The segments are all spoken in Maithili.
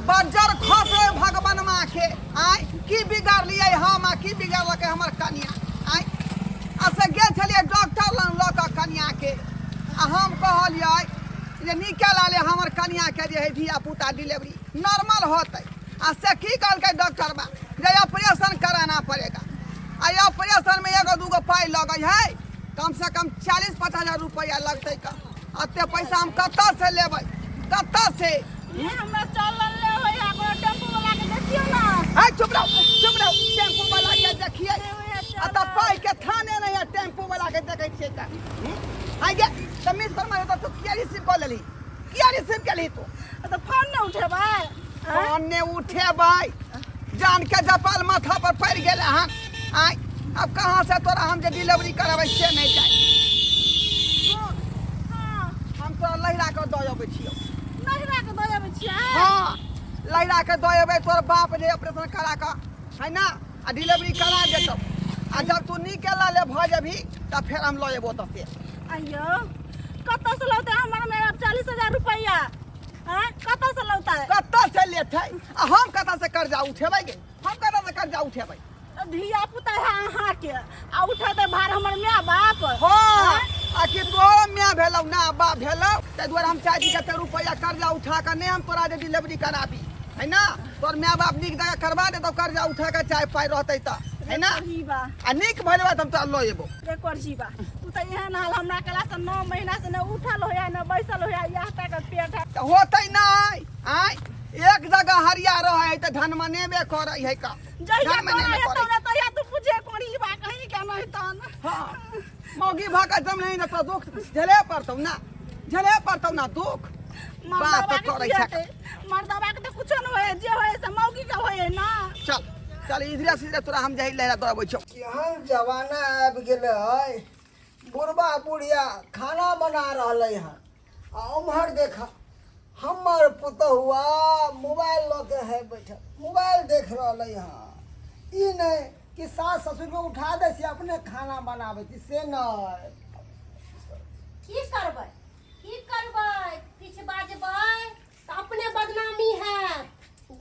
बज्जर खसे भगवान माँ के आय की बिगाड़लियै हम आ की बिगाड़लकै हमर कनिया आय आ से गेल छलियै डॉक्टर लग लऽ कऽ कनियाके आ हम कहलियै जे नीके लाले हमर कनियाके जे है धिया पुता डिलीवरी नॉर्मल होतै आ से की कहलकै डॉक्टर बा जे ऑपरेशन कराना पड़ेगा आ ऑपरेशन में एगो दूगो पाइ लगै है कम से कम 40-50 हजार रुपया लगतै का एते पैसा हम कतऽ से लेबै कतऽ से ये हमरा चलल ले होय कोनो टेम्पू वाला के देखियो ना। है चुप रहो चुप रहो, टेम्पू वाला के देखिए आ तऽ पाइ के थाने नहीं है, टेम्पू वाला के देखै छियै तऽ हाय गे तमीज पर मारे तऽ तू किया रिसीव कऽ लेलही, किया रिसीव केलही तू? तऽ फोन नहि उठेबै? फोन नहि उठेबै, जान के जपाल माथा पर पड़ि गेल हन। आय अब कहाँ से तोरा हम जे डिलीवरी करबै से नहि जाय। सुन, हम तोरा लहिरा के दऽ अबै छियौ। लहिरा के दऽ अबै छियै? हाँ, लहिरा के दऽ अबै, तोर बाप जे ऑपरेशन करा कऽ है ना आ डिलीवरी करा देतौ, आ जब तू नीक लाले भऽ जेबही तऽ फेर हम लऽ एबो ओतऽ से। अइयो कतऽ से लौते हमर में 40,000 रुपया? आँय, कतऽ से लौतै? कतऽ से लेतै आ हम कतऽ से कर्जा उठेबै गे, हम कतऽ से कर्जा उठेबै? धिया पुता है अहाँके आ उठेतै भार हमर माय बाप? हाँ, आ कि तोरो माय भेलौ ना बाप भेलौ, ताहि दुआरे हम चाहै छी कते रुपैआ कर्जा उठा कऽ नहि हम तोरा जे डिलीवरी कराबी है ना, तोर माय बाप नीक जगह करवा देतौ कर्जा उठा कऽ, चाहे पाइ रहतै तऽ है ना, आ नीक भऽ जेबै तऽ हम तोरा लऽ एबो। रे कोरजीबा, तू तऽ एहन हाल हमरा कला से 9 महीना से ने उठल होया ने बैसल होया, इएह टा के पेट है। तऽ होतै नहि, आँय एक जगह हरिया रहै है तऽ धनमनेबे करै है का। जहिया धनमनेबे तोरा हेतौ करै। ने तहिया तू पूछे कोरजीबा कहीं के नहि तहन। हाँ, मौगी भऽ कऽ जम नहीं तऽ दुख झेले पड़तौ ना, झेले पड़तौ ना दुख। मर्दबा बात के करै की छै। हेतै? मर्दबा के तऽ कुछो नहि होय, जे होय से मौगी के होय ना। चल चल इधरे से इधरे तोरा हम जाहि लहरा दऽबै छौ। केहन जमाना आबि गेलै है, बुढ़बा बुढ़िया खाना बना रहलै हन आ उम्हर देख हमर पुतहुआ मोबाइल लऽ के है बैठल, मोबाइल देख रहलै हन। ई नहि कि सास ससुरके उठा दै छी अपने खाना बनाबै छी, से नहि। की करबै की करबै, किछु बाजबै तऽ अपने बदनामी हैत,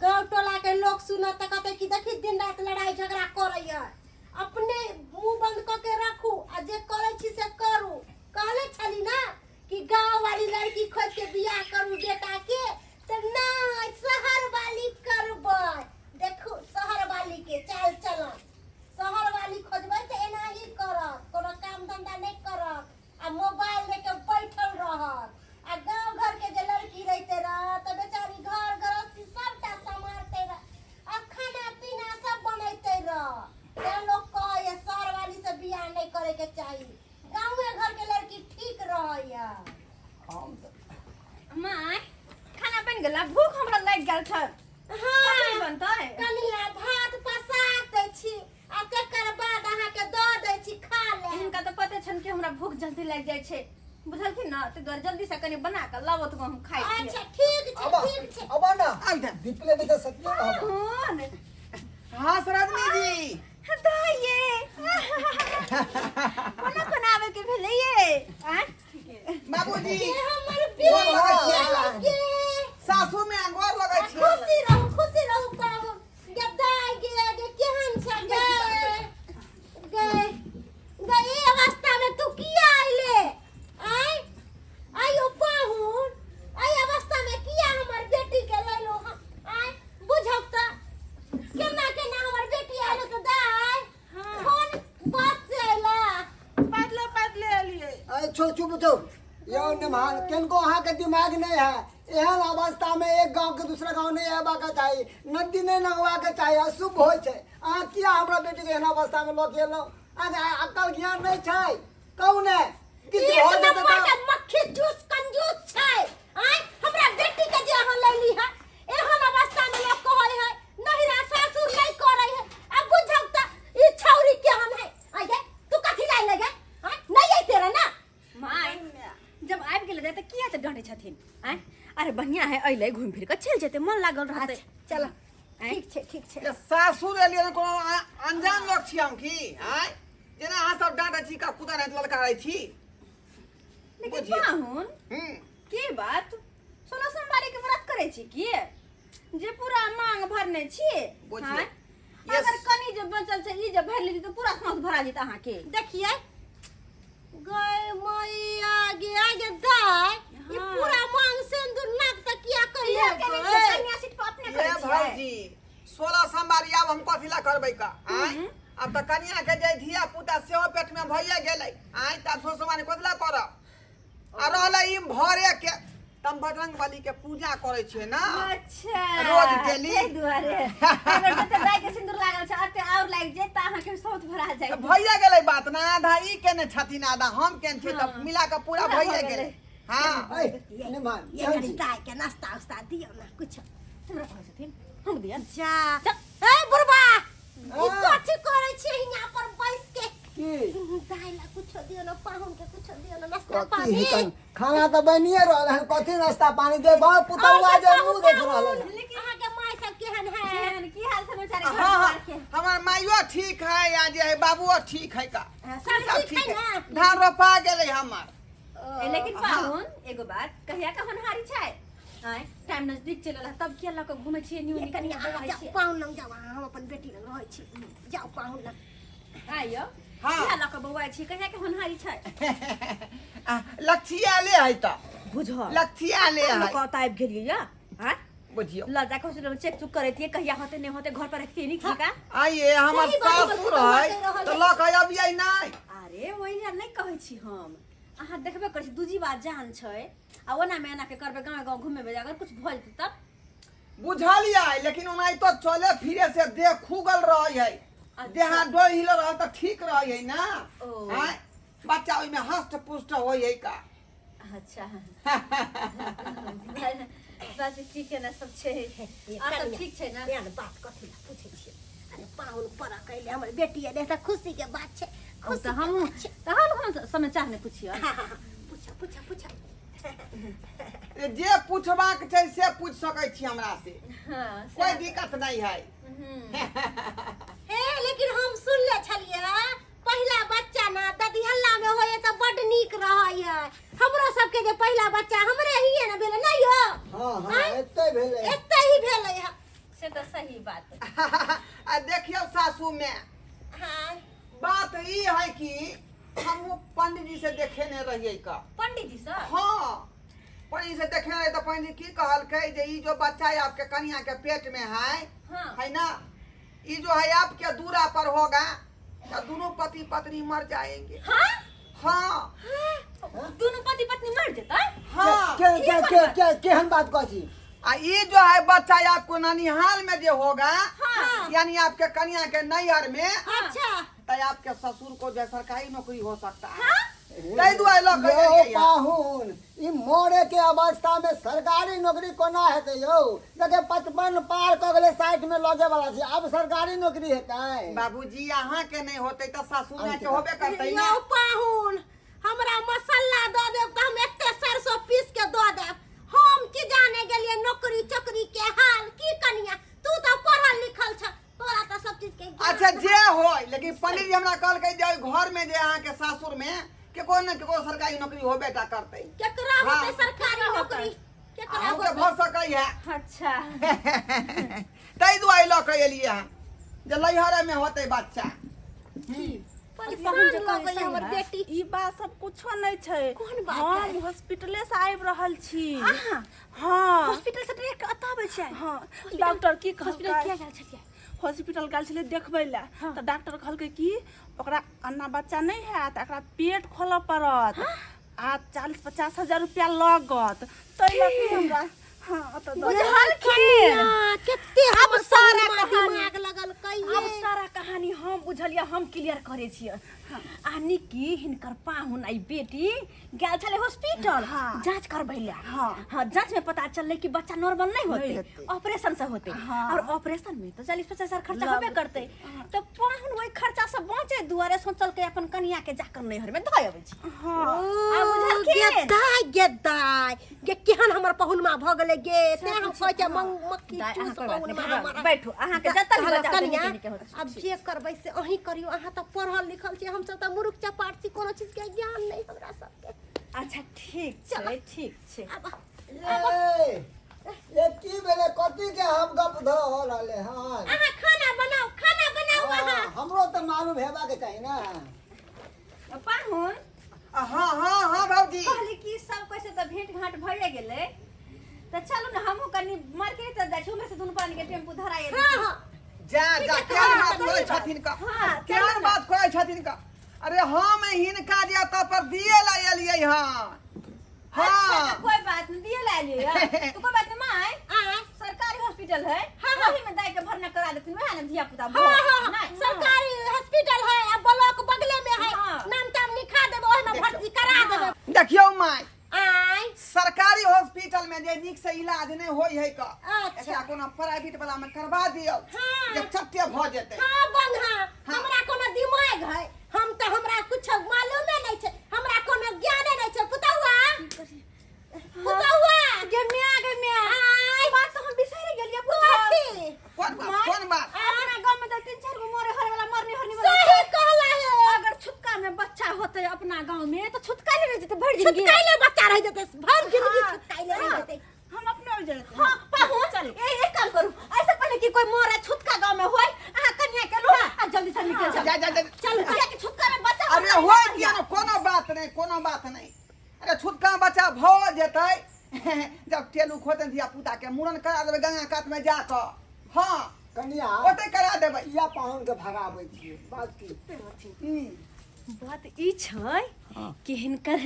गाँव टोला के लोक सुनत तऽ कहतै कि देखी दिन राति लड़ाइ झगड़ा करैया। अपने मुंह बंद कऽ के राखू आ जे करै छी से करू। कहले छली ना कि गाँव वाली लड़की खोज के बियाह करू बेटा के, तऽ नहि शहर वाली करबै। देखू शहर वाली के चाल चलन, शहर वाली खोजबै तऽ एनाही करत, कोनो काम धंधा नहि करत आ मोबाइल लेके बैठल रहत। आ गाँव घर के जे लड़की रहिते रह तऽ बेचारी घर गृहस्थी सबटा सम्हारते रह आ खाना पीना सब बनैते रह। तें लोक कहैया शहर वाली से बियाह नहि करे के चाही, गाँवे घर के लड़की ठीक रहैया। हम तऽ माय, खाना बनि गेला? भूख हमरा लागि गेल छल। हाँ, कखनी बनतै? कनिया भात पसा दै छी आ तकर बाद अहाँके दऽ दै छी, खा ले। हिनका तऽ पते छनि कि हमरा भूख जल्दी लागि जाइ छै, बुझलखिन ने, ताहि दुआरे जल्दी से कनि बना कऽ लाबो तऽ हम खाइ छियै। अच्छा ठीक छै। अब ठीक छै। अब ना आइ दे। दीपले भी तऽ सतियो रहब। कोन? हाँ सरदनी जी। दाइये कोना कोना आबै के भेलै ये? आँय? बाबूजी के हमर गोर लगै बेटी छियै। गे। सासू में गोर लगै छियै। खुशी रहू खुशी रहू बाबू। गे दाइ गे, गे केहन छै गे? गे गे ई अवस्था में तू किया अइले? आँय आइयो पाहुन, एहि अवस्था में किया हमर बेटी के लैलो हँ? आँय बुझब तऽ केना केना हमर बेटी आयल तऽ दाइ कोन बस से अयला? पैदले पैदले एलियै। अरे छोड़, चुप जाओ यौ निमहान, किनको अहाँके दिमाग नहीं है। एहन अवस्था में एक गांव के दूसरा गांव नहीं अयबाक के चाही, नदी नहीं नहवा के चाही, अशुभ होइ छै। अहाँ किया हमरा बेटी के एहन अवस्था में लऽ के एलहुँ? अहाँके अकल ज्ञान नहीं छै? कहू ने किछु एक भऽ जेतै नंबर तऽ के मक्खी चूस कंजूस छै। आँय हमरा बेटी के जे अहाँ लैली है, एहन अवस्था में लोग कहै है नहिरा सासुर नहीं करै है। अब बुझौ तऽ ई छौरी केहन है। आँय गे, तू कथी लाइ लगे? आँय नहीं अइते रहे ना। माय, जब आबि गेलै तऽ किया तऽ डाँटै छथिन? आँय अरे बढ़िया है, अइलै घुमि फिर कऽ चलि जेतै, मन लागल रहतै। अच्छा, चल आँय? ठीक छै ठीक छै। ये सासुर एलियै तऽ कोनो अनजान लोक छी हम की? आँय जेना अहाँ सब डाँटै छी का कुदा नहीं ललकारै छी। लेकिन बुझियौ। पाहुन, हम्म। की बात, 16 सोमवारी के व्रत करै छी की जे पूरा रखने छियै बुझियौ। आँय? Yes. अगर कनी जे बचल छै ई जे भरि लेती तऽ पूरा साँस भरा जेत अहाँके। देखिए गय मैया गे आ गे दाय, ई पूरा मांग सिंदूर नाक तक किया कहिया किया केने छियै? कन्या सीट पर अपने ये करै छियै। भौजी, 16 सोमवारी आब हम कथी ला करबै का? आँय, आब तऽ कनिया के जे धिया पुता सेहो पेट में भइए गेलै। आँय, तऽ आब 16 सोमवारी कथी ला करब? आ रहलै ई भरे के तम बजरंग बली के पूजा करै छियै ना। अच्छा, रोज डेली। ताहि दुआरे अगर जते दाइ के सिंदूर लागल छै अते और लागि जाय तऽ अहाँके सौत भरा जाय। तऽ भइए गेलै बात ना, आधा ई केने छथिन आधा हम केने छियै, तऽ मिला कऽ पूरा पूरा भइए भऽ गेलै। गेलै। हाँ। ऐ, निमान ये केहन कनी छी? दाय के नाश्ता उस्ता दियौ ना कुछ। हमरा कहै छथिन हम दिअ। जा ए बुढ़बा, ई कथी करै छी हियां पर बैस के? की दाय ला कुछो दियौ ना, पाहुन के कुछो दियौ ना नाश्ता कथी पानी। हिकन खाना तऽ बनिए रहल हन, कथी नाश्ता पानी दे बाप पुतौआ जे मुंह देख रहल हन। अहाँ के माय सब केहन है? केहन की हाल समाचार है घर हाँ हाँ परिवार के? हमार माइयो ठीक है आ जे है बाबुओ ठीक है का। सब सब ठीक ठीक है है ना? धान रोपा गेलै हमर। ए, लेकिन पाहुन एगो बात कहिया का होनहारी छै? आय टाइम नजदीक चलल है तब किया लऽ कऽ घूमै छियै न्यू ये न्यू कनिया बौआइ अहाँ जाउ छियै? पाहुन लग जाउ, अहाँ हम अपन बेटी लग रहै छी, जाउ पाहुन लग। आइयो हाँ। किया लऽ कऽ बौआइ छियै? कहिया के होनहारी छै? आ, लक्षिया ले है तऽ बुझल लक्षिया ले है। कऽ तऽ आबि गेलियै या आँय बुझियौ लऽ जाकऽ हॉस्पिटल में चेक चुक करैतियै कहिया होतै नहि होतै, घर पर रखतियै नीक जकाँ। आइए हमर सही बात सासुर बतबा है दे रहल तऽ है। लऽ कऽ अबियै नहि। अरे ओहि लए नहि कहै छी हम, अहाँ देखबे करै छी दूजी बात जान छै आ ओना मे एना के करबै गाँव गाँव घुमेबै अगर कुछ भऽ जेतै तब? बुझलियै, लेकिन ओनाहितो चले फिरे से देह खुगल रहै है। अच्छा। देह हाथ डोल हिल रहल तऽ ठीक रहै है ना। ओ। आँय, बच्चा ओहिमे हष्ट पुष्ट होइ है का। अच्छा बात ठीक है ना सब छै और सब ठीक छै ना? एहन बात कथी लए पूछै छियै? अरे पाहुन पर कैले हमर बेटी एलै तऽ खुशी के बात छै। ओ खुशी तऽ के हमहूँ बात छै। तऽ हम समाचार नहि पुछियौ? हाँ हाँ हाँ, पूछा पूछा पूछा। जे पूछबाक छै से पूछ सकै छी हमरा से। हाँ, कोई दिक्कत नहीं है। हे लेकिन हम सुनले छलियै पहिला बच्चा ना ददिहल्ला में होय तऽ बड नीक रहै है। हमरो सबके जे पहिला बच्चा हमरे हिये ने भेलै नै यौ? हाँ हाँ, एते भेलै। एते ही भेलै है। से तऽ सही बात। आ देखियौ सासू में हाँ बात ई है कि हम पंडित जी से देखेने रहियै का। पंडित जी से? हाँ, पंडित जी से देखे रहियै तऽ पंडित जी की कहलकै जे ई जो बच्चा है आपके कनिया के पेट में है। हाँ। है ना, ई जो है आपके दूरा पर होगा तो दोनों पति पत्नी मर जाएंगे। हाँ? हाँ। दोनों पति पत्नी मर जेतै? हाँ। के के के के केहन बात कहै छी? आ ई जो है बच्चा आपको ननिहाल में जो होगा। हाँ। यानी आपके कन्या के नैहर में। अच्छा। तो आपके ससुर को जो है सरकारी नौकरी हो सकता है। ताहि दुआरे लऽ कऽ यौ एलियै हँ। पाहुन, ई मरे के अवस्था में सरकारी नौकरी कोना हेतै यौ? देखे 55 पार कऽ गेलै, 60 में लगे वाला छै, आब सरकारी नौकरी हेतै? बाबूजी, अहाँ के नहीं होते तऽ सासू माय के होबे करतै ना। यौ पाहुन, हमरा मसाला दऽ देब तऽ हम एते सरसों पीस के दऽ देब। हम की जाने गेलियै नौकरी चोकरी के हाल की। कनिया तू तऽ पढ़ल लिखल छ, तोरा तऽ सब चीज के ज्ञान। अच्छा जे होय, लेकिन पंडित जी हमरा कहलकै जे ओहि घर में जे अहाँ के सासुर में केको ने केको सरकारी नौकरी होबे टा करतै। केकरा हाँ। होतै सरकारी नौकरी? केकरा अहूँके होतै? भऽ सकै है। अच्छा, ताहि दुआरे लऽ कऽ एलियै हँ जे लैहरे में होतै बच्चा। परेशान लगैया हमर बेटी। ई बात सब कुछो नहीं छै। कोन बात हम है? हॉस्पिटले से आबि रहल छी। अहाँ? हाँ। हॉस्पिटल से डायरेक्ट एतऽ आबै छियै? हाँ। डॉक्टर की हॉस्पिटल कहलकै? किया गेल छलियै? हॉस्पिटल गेल छलियै देखबै लए। हाँ। तऽ डॉक्टर कहलकै कि ओकरा अन्ना बच्चा नहि हैत, एकरा पेट खोलऽ पड़त आ 40-50 हजार रुपया लागत, ताहि लऽ के हमरा हाँ तऽ बुझलखिन। कनिया कते अब हमर सारा सारा कहानी- दिमाग लगल आब कहिए। सारा कहानी हम बुझलियै, हम क्लियर करै छियै। आ निकी हिनकर पाहुन आई बेटी गेल छलै हॉस्पिटल। हाँ। जांच करबै लए। हाँ। हाँ, जांच में पता चललै कि बच्चा नॉर्मल नहीं होते, हेतै। ऑपरेशन से होते। हाँ। और ऑपरेशन में तो 40-50 हजार खर्चा होबे करतै, तऽ पाहुन ओहि खर्चा से बचे दुआरे सोचलकै अपन कनिया के जाकर नैहर में धऽ अबै छी। हाँ। आ बुझलखिन? गे दाय, गे दाय, गे केहन हमर पहुनमा भऽ गेलै गे। तें हम कहै छियै मक्खी दाय, अहाँ चूस कोइ बात पहुनमा नहि, हमर। बैठू, अहाँके जतऽ भी बच्चा होतै, कनिया, नीके नीके होतै। आब जे करबै से अहीं करियौ, अहाँ तऽ पढ़ल लिखल छियै, हमसब तऽ मूर्ख चपाट छी, कोनो चीज के ज्ञान नहि हमरा सबके। अच्छा ठीक छै, ठीक छै। आब ए ये की भेलै कथी के हम गप धऽ रहले हन अहाँ खाना बनाउ खाना बनाउ अहाँ हाँ, हमरो तऽ मालूम हेबाक चाही ने पाहुन हाँ हाँ हाँ भौजी कहली कि सब कैसे तऽ भेंट घाट भइए गेलै तऽ चलू ने हमहूँ कनि मार्केट तऽ जाइ छी उम्हरे से दुनू प्राणी के टेम्पू धराइए हाँ हाँ जा जा केहन बात करै छथिन का हाँ, चलू केहन ने। बात करै छथिन का अरे हम हिनका जे एतऽ पर दिए ला एलियै हँ अच्छा हाँ तो कोई बात नहीं दिए ला लियो तो कोई बात नहीं माय आँय सरकारी हॉस्पिटल है हाँ, हाँ। वही में दाई के भरना करा देथिन वह ना धिया पुता हाँ हाँ हाँ, सरकारी हॉस्पिटल है आ ब्लॉक बगले में है हाँ। नाम ताम लिखा देबै ओहिमे भर्ती करा देबै देखियौ माय आँय सरकारी हॉस्पिटल में जे नीक से इलाज नहीं होय है का अच्छा। एकरा कोनो प्राइवेट वाला में करवा दियौ हाँ। जे चट्टे भऽ जेतै हाँ बंघा हमरा कोनो दिमाग है हम तऽ हमरा कुछ मालूमे नहीं छै हमरा कोनो ज्ञाने नहीं छै पुतहुआ पुतहुआ गे म्या गे म्या आँय बात तो हम बिसरि गेलियै बुझल कथी कोन बात कोन बात अपना गांव में तो तीन चार गो मरे हर वाला मरनी हरनी वाला सही कहला है अगर छुटका में बच्चा होते अपना गांव में तो छुटका ले जेते भर जिंदगी छुटकाइले बच्चा रह जेतै भर जिंदगी हाँ, छुटकाइले रह हाँ। जेतै हम अपने हो जाते हाँ पाहुन चल ए एक काम करू ऐसे पहले कि कोई मोरे छुटका गांव में होय अहाँ कन्या के लो आ जल्दी से निकल जा चल जा जा चल किया कि छुटका में बच्चा अरे होय किया ने कोनो बात नहीं कोनो बात नहीं अरे छुटका बच्चा भऽ जेतै जब टेलू खोतै धिया पुता के मूड़न करा देबै गंगा कात में जा कऽ हाँ कनिया ओतै करा देबै किया पाहुन के भगाबै छियै बात की ई बात ई छै कि हिनकर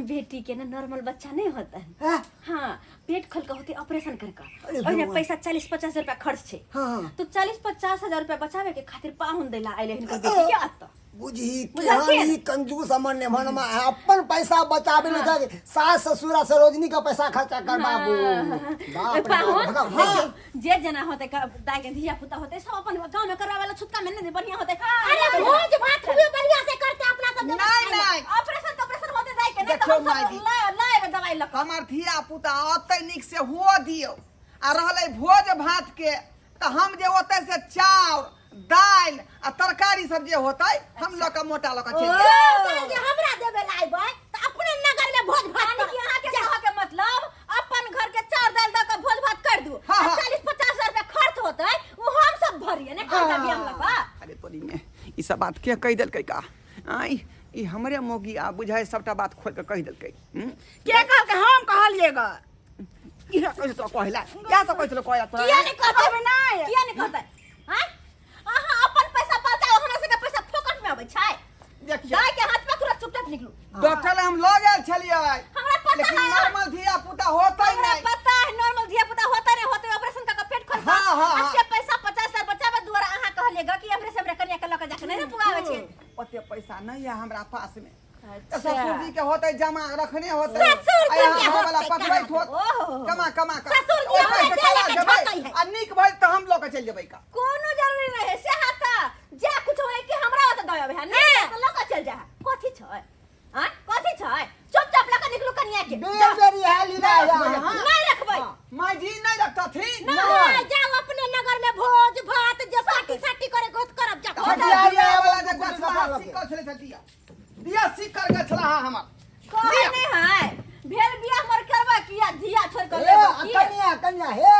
बेटी के ना नॉर्मल बच्चा नहीं होता है हैं? हाँ पेट खोल के होते ऑपरेशन कर अरे के ओहिमे भगवान। पैसा 40-50 रुपया खर्च छै हाँ। तो 40-50 हजार रुपया बचावे के खातिर पाहुन देला आइले हिनकर बेटी के अत बुझी बुझलखिन? केहन ई कंजूस हमर नेभनमा है अपन पैसा बचाबे ले जाके सास ससुर आ सरोजनी का पैसा खर्चा कर बाबू बाप रे बाप, पाहुन भगाओ, भगाओ। जे जना होते दाई के धिया पुता होते सब अपन गांव में करवावे वाला छुटका में नहीं बढ़िया होते अरे भोज भात हुए बढ़िया से करते अपना सब नहीं नहीं ऑपरेशन तो ऑपरेशन होते दाई के नहीं देखियौ तो हम माय जी। सब लाए लाए दवाई लक हमर धिया पुता ओतै नीक से हुअ दियौ आ रहलै भोज भात के तऽ हम जे ओतै से चाउर दालि आ तरकारी सब जे होतै हम लऽ कऽ मोटा लऽ कऽ चलि जायब। जे हमरा देबे ला आइबै तऽ अपने नगर में भोज भात यानी कि अहाँ के कह के मतलब अपन घर के चाउर दालि दऽ के भोज भात कर दू हाँ, हाँ। 40-50 हजार रुपया खर्च होतै वो हम सब भरिए ने खर्चा भी हम लगा अरे तोरी में ई सब बात के कहि देलकै का आइ ई हमरे मोगी आ बुझाइ सबटा बात खोल के कहि देलकै हम्म? के कहलकै हम कहलियै ग इएह कहै छौ तोरा कहै ला इएह सब कहै छलौ कहै ला तोरा किया नहीं कहतै कहबै नहि। किया नहीं कहतै हां अहाँ अपन पैसा बचाओ हमरा सबके पैसा फोकट में अबै छै देखियौ दाई के हाथ पकड़ो चुपचाप निकलू डॉक्टर लग हम लऽ गेल छलियै हमरा पता लेकिन है। नॉर्मल धिया पुता होतै हमरा नहि पता है नॉर्मल धिया पुता होता नहीं होते ऑपरेशन का पेट खोल हाँ, हाँ, हाँ। से पैसा 50 हजार बचावे द्वारा अहाँ कहलिए ग कि हमरे से हमरा कन्या के लऽ के जाके नहीं ने पुगावे छै ओते पैसा नहीं है हमरा पास में अच्छा। ससुर जी के होते जमा रखने होते ससुर जी के वाला होतै, पकड़ैत होत ओहो। कमा कमा कऽ ससुर जी ओहि हमरा पैसा देले कमा के देबै झोंकै है। आ नीक भइल तऽ हम लऽ के चलि जेबै का कोनो जरूरी नहीं है से हाथ जा कुछ होए कि हमरा ओत दय है नहीं तो लऽ के चल जा कथी छै हां कथी छै चुपचाप लऽ के निकलू कन्या के बेर बेर इएह लीला है अहाँ। नहीं रखबै माय जी नहीं रखतथिन नहीं जाओ अपने नगर में भोज भात जे पार्टी साटी करे गोत करब जाओ दिया दिया वाला जे वाला गछला कपड़ा लऽ के। सिक्कर छलै से दिया दिया सिक्कर गछला हा हमर कहे नहीं है भेल बियाह मर करबा किया धिया छोड़ कर हे लेबो आ की कन्या कन्या हे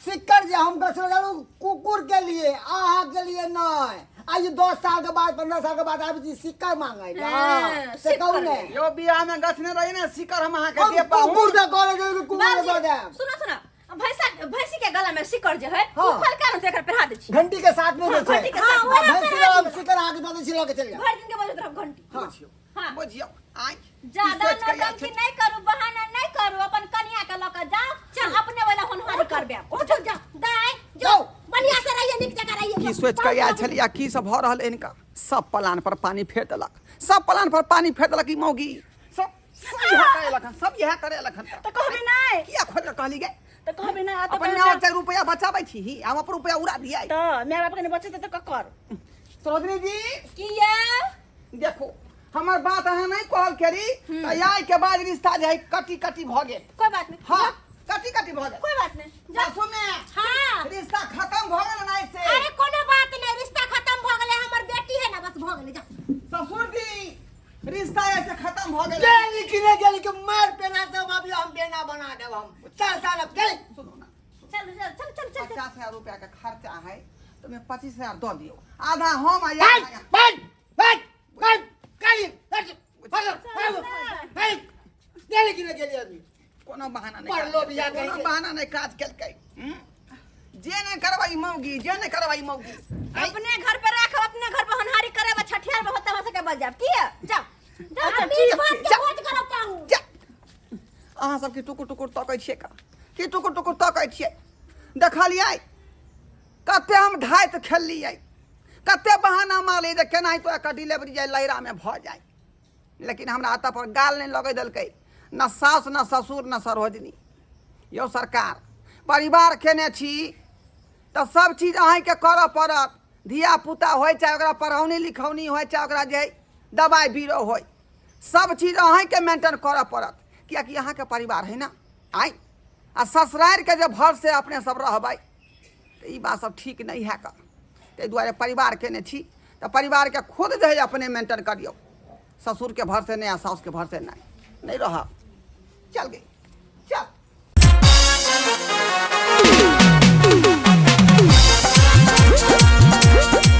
सिक्कर जे हम गछ लगालू कुकुर के लिए अहाँ के लिए नहीं आज 10 साल के बाद 15 साल के बाद आबि छी सिक्कर मांगे हाँ, से कहू सिक्कर ने यो बियाह में गछने रही ने सिक्कर हम अहाँ के हम दे पाहु कुकुर के कॉलेज कुकुर के दऽ बाबूजी, देब सुनो सुनो भैंसा भैंसी के गला में सिकड़ जे है हाँ। उ फलका न एकर पहिरा दै छी घंटी के साथ में हाँ, जे छै घंटी के साथ में। हाँ, भैंसी वाला हम सिक्कर अहाँके दऽ दै छी लऽ के चलि जाउ भरि दिन के बजैत रहब घंटी बुझियौ हाँ। बुझियौ आइ ज्यादा ई सोचि कऽ नौटंकी नहीं करू बहाना नहीं करू अपन कनिया के लऽ के जाओ चल अपने वाला होनहारी करबे उठो जाओ दाई जाओ। जो बढ़िया से रहिए नीक जगह रहिए की सोचि कऽ आयल छलियै की सब भऽ रहल इनका सब प्लान पर पानी फेर देलक सब प्लान पर पानी फेर देलक ई मौगी सब सब इएह करे लखन सब इएह करे लखन तऽ कहबै नहि किया खोल कऽ कहली गे तऽ कहबै नहि आ तऽ अपन कहबै माय बाप रुपया बचाबै छी ही हम अपन रुपया उड़ा दिया तऽ माय बाप कनि बचेतै तऽ ककर सरोजनी जी किया देखो हमर बात अहाँ नहीं कहल केरी तऽ आइ के बाद रिश्ता जे है कटी कटी भऽ गेल कोई बात नहीं हाँ कटी कटी भऽ गेल कोई बात नहीं जा सासु में हाँ रिश्ता खत्म भऽ गेल ना से अरे कोनो बात नहीं रिश्ता खत्म भ गेलै हमर बेटी है ना बस भ गेलै जा ससुर जी रिश्ता ऐसे खत्म भऽ गेल गेली कि नहि गेली कि मार पेना सब अभी हम बेना बना देब हम 4 साल अब गेली सुनू ना हजार रुपया के खर्चा है तो मैं 25,000 दऽ दियौ आधा हम आ आधा बंद बंद बंद काली गेली कि नहि गेली आदमी कोनो बहाना नहि पढ़लो बियाह कोनो कहीं बहाना नहि काज केलकै हम्म? जे नहि करबै मौगी जे नहि करबै मौगी अपने घर पर राखब अपने घर पर होनहारी करब आ छठियार में होता सके बच जाब की जाओ जाओ आ मीट भात के भोज करब पाहु जा अहाँ सबके टुकुर टुकुर तकै छियै का की टुकुर टुकुर तकै छियै देखलियै कते हम ढाइत खेललियै कते बहाना मारलियै जे केनाहितो एकर डिलीवरी जे लहरामे भऽ जाय लेकिन हमरा एतऽ पर गाल नहि लगै देलकै न सास न ससुर न सरोजनी यौ सरकार परिवार केने छी तऽ सब चीज अहीँके करऽ पड़त धियापुता होइ चाहे ओकरा पढ़ौनी लिखौनी होइ चाहे ओकरा जे दबाइ बीरो होइ सब चीज अहीँके मेंटेन करऽ पड़त किएकि अहाँके परिवार है ने आँय आ ससुरारिके जे भरसे अपने सब रहबै तऽ ई बात सब ठीक नहि है कऽ ताहि दुआरे परिवार केने छी तऽ परिवारके खुद जे है अपने मेंटेन करियौ ससुरके भरसे नहि आ साउसके भरसे नहि नहि रहब चल गई।